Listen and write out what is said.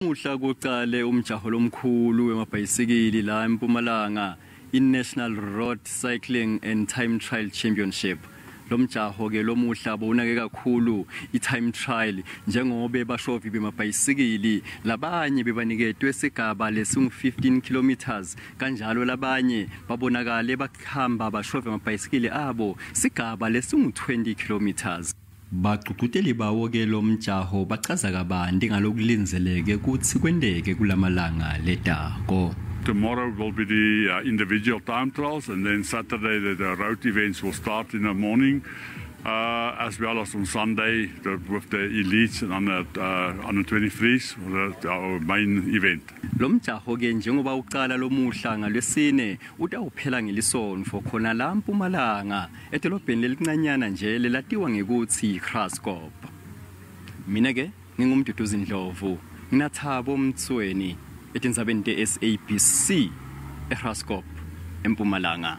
Muhla kucale umjaho lomkhulu wemabhayisikili la eMpumalanga, i-National Road Cycling and Time Trial Championship. Lo mjaho ke lomuhla bowunake kakhulu i-time trial, njengobe bashovi bemabhayisikili labanye bebaniketwe sigaba lesingu-15 kilometers, kanjalo labanye babonakale bakhamba bashove amabhayisikili abo sigaba lesingu-20 kilometers. Bagcugcuteli bawo ke lo mjaho bachaza kabanti ngalokulindzeleke kutsi kwenteke kulamalanga letako. Tomorrow will be the individual time trials, and then Saturday the road events will start in the morning, as well as on Sunday with the elites and on the 23s, our main event. Lo mjaho ke njengoba uqala lomuhla ngalwesine, utawuphela ngelisonfo khona la Mpumalanga, edolobheni lelincanyana nje lelatiwa ngekutsi Graskop. Mina ke nginguMduduzi Ndlovu, nginathabo Mtsweni etindzabeni te-SABC eGraskop, eMpumalanga.